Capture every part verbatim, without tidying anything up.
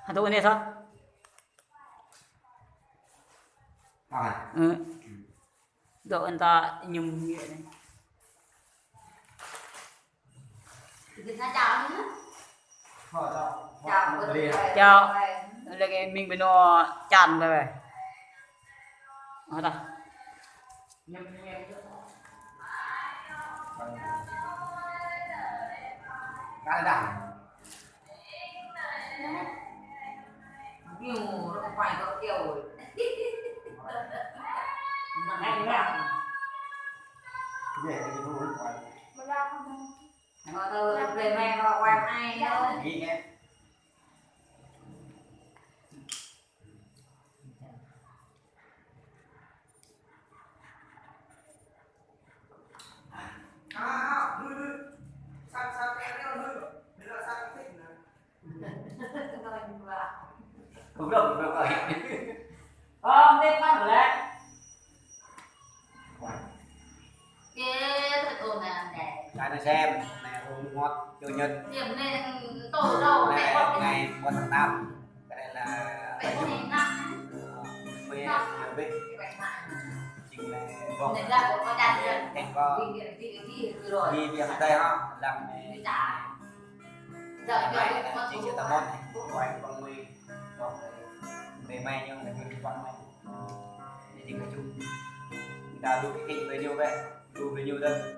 Atu anai sat. Ơ. Dŏ anta ñum ñu anai. Čao. Lagi ming bơnô čan tơ. Ơ ta. Không được, không được. Không, tiếp bắt rồi đấy. Kia thật ồn ào này. Cái này xem, này hôm ngọt, chủ nhật. Điểm này tổ đâu, này, này, hôm ngày một tháng tám. Cái này là Bảy mươi năm. Ờ, mười hai, mười bảy. Chính là gốc. Này là của con đặt rồi. Em có đi, đi, đi, đi rồi. Đi việc ở đây hả? Làm này. Đi trả. Giờ này là chính sự tâm hồn này. Của anh con người. Gốc này. Về mai nhưng mà người con này. Để đi cái chung. Người ta đu cái kinh với nhau vậy. Đu với nhau đây.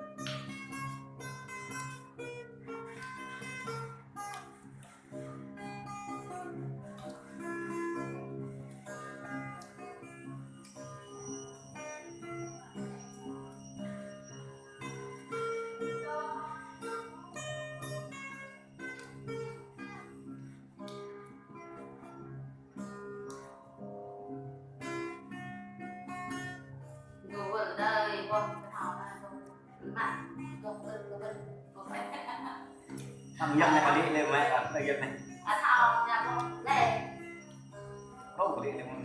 Ang yang na kali le mai, ang yang na. Rô kali le mai.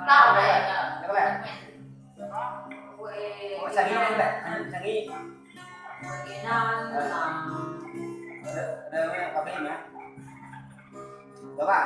Tao đây. Ủa, sang ý không lẽ? Sang ý. Đây, đây, cà phê mà. Đó bà.